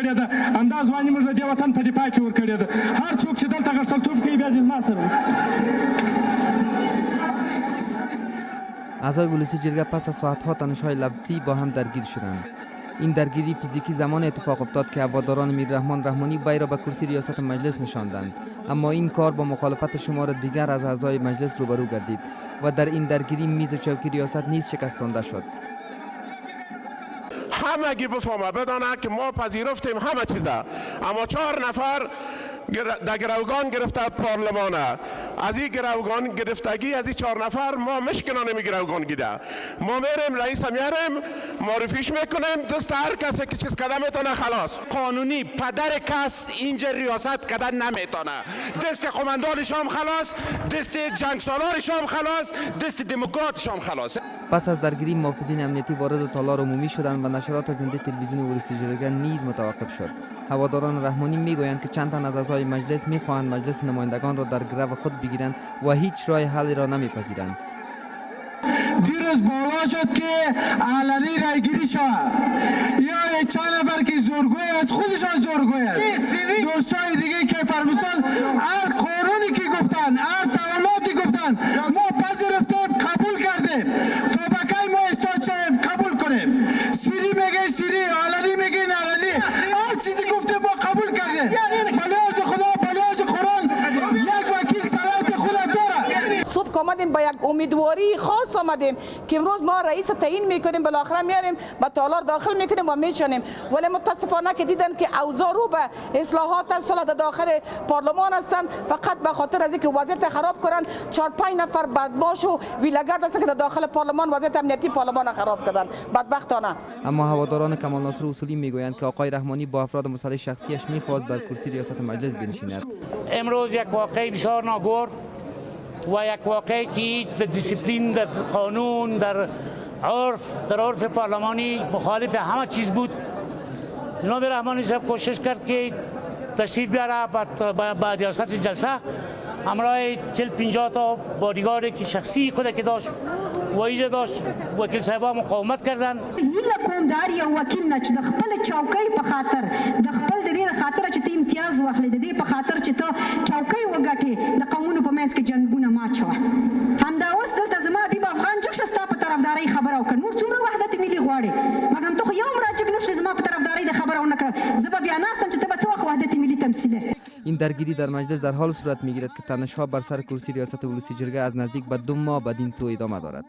ورکړې ده، همدا ځواني موږ د دې وطن په دفاع کې ورکړې ده. هر څوک چې دلته غښتلتوب کوي بیا دې زما سره. اعضای ولسی جرگه پس از ساعتها تنش‌های لفظی با هم درگیر شدند. این درگیری فیزیکی زمان اتفاق افتاد که هواداران میررحمان رحمانی وی را به کرسی ریاست مجلس نشاندند، اما این کار با مخالفت شمار دیگر از اعضای مجلس روبرو گردید و در این درگیری میز و چوکی ریاست نیز شکستانده شد. همگی بفهمه بدانه که ما پذیرفتیم همه چیزه، اما 4 نفر در گروگان گرفته پارلمانه. از این گروگان گرفتگی از این 4 نفر ما مشکنانه می گروگان گیده. ما میریم رئیس هم میاریم معرفیش میکنیم، دست هر کسی که چیز کده میتونه خلاص. قانونی پدر کس اینجا ریاست کده نمیتونه، دست قماندانش هم خلاص، دست جنگ سالارش هم خلاص، دست دموکراتش هم خلاص. پس از درگیری محافظین امنیتی وارد تالار عمومی شدند و نشرات زنده تلویزیون ولسی جرگه نیز متوقف شد. هواداران رحمانی میگویند که چند تن از اعضای مجلس میخواهند مجلس نمایندگان را در گرو خود بگیرند و هیچ راه حلی را نمیپذیرند. دیروز بالا شد که علنی رایگیری شود، یا چند نفر که زورگوی است خودشان زورگوی است، دوستای دیگه که فرمودن هر قانونی که گفتن هر تعاملاتی گفتن ما پذیرفتیم قبول کردیم، تا بکی ما استاد شویم قبول کنیم. سری میگه سری، علنی میگه علنی، هر چیزی گفته ما قبول کردیم. بلیاز خدا بلیاز قرآن یک وکیل صلاحیت خود داره. صبح آمدیم با یک امیدواری خاص آمدیم که امروز ما رئیس تعیین میکنیم، بالاخره میاریم به تالار داخل میکنیم و میشانیم، ولی متاسفانه که دیدن که اوضاع رو به اصلاحات است، در داخل پارلمان هستند فقط به خاطر از اینکه وضعیت خراب کنن. 4-5 نفر بدماش و ویلگرد هستند که در داخل پارلمان وضعیت امنیتی پارلمان خراب کردن بدبختانه. اما هواداران کمال ناصر اصولی میگویند که آقای رحمانی با افراد مسلح شخصیش میخواست بر کرسی ریاست مجلس بنشیند. امروز یک واقعه بسیار ناگوار و یک واقعه که در دیسیپلین، در قانون، در عرف، در عرف پارلمانی مخالف همه چیز بود. جناب رحمانی صاحب کوشش کرد که تشریف بیاره با ریاست جلسه همراه 40-50 تا بادیگارد که شخصی خود که داشت و ایجا داشت، وکیل صاحبا مقاومت کردن. هیله کوم د هر یو وکیل نه چې د خپل چوکۍ په خاطر، د خپل د دې خاطر چې ته امتیاز واخلې، د دې په خاطر چې ته چوکۍ وګټې، د قومونو په منځ کې جنګونه مه اچوه. همدا اوس دلته زما حبیب افغان جګ شو ستا په طرفدارۍ خبره وکړه، نور څومره وحدت ملي غواړې؟ مګم ته خو یو هم راجګ نه شوې، زما په طرفدارۍ د خبره ونه کړه. زه به بیا ناست یم چې ته به څه وخت وحدت ملي تمثیلې. این درگیری در مجلس در حال صورت میگیرد که تنش‌ها بر سر کرسی ریاست ولسی جرگه از نزدیک به 2 ماه بدین سو ادامه دارد.